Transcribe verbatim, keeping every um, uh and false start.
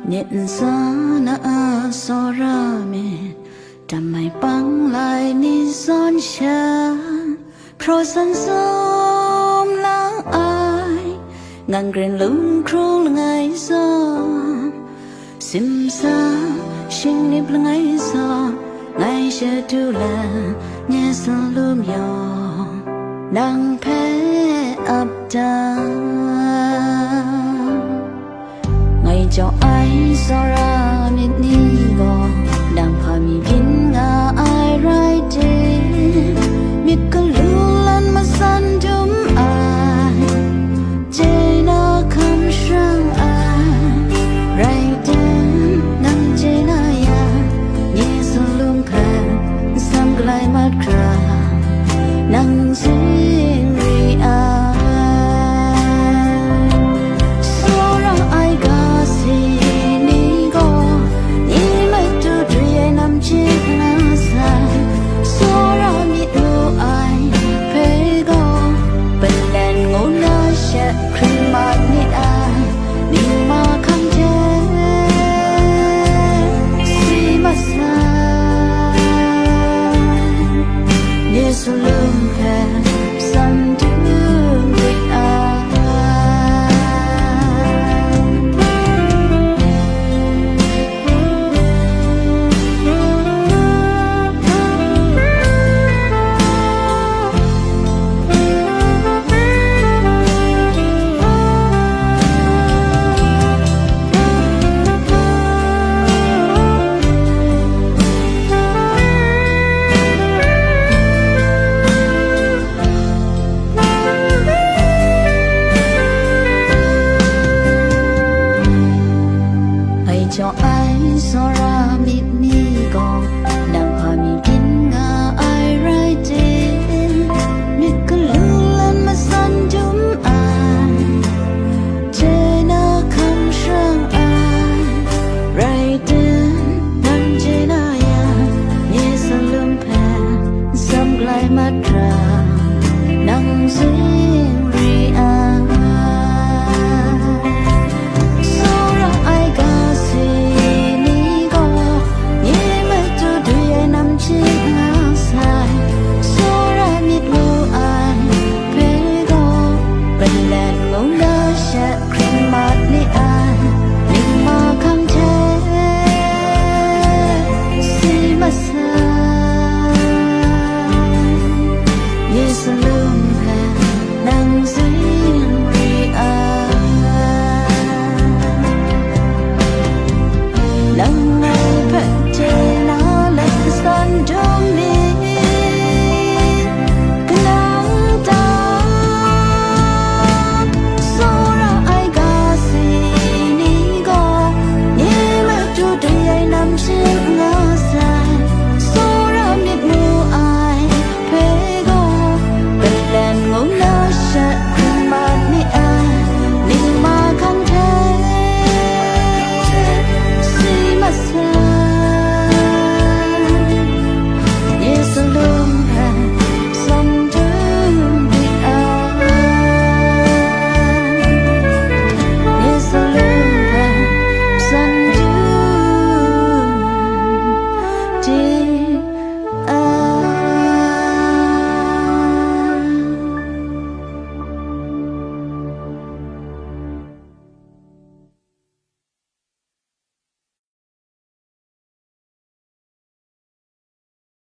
Myit ntsa na a tsawra myit, damai pang lai ni zawn sha, hpraw san sum la ai, ngan grin lung hkrung langai zawn, simsa shingnip langai zawn, ngai shadu la nye sa lu myawng, nang hpe ap dan. Ngai jaw ai tsawra myit ni gaw, nang hpa mi byin nga ai rai tim, myit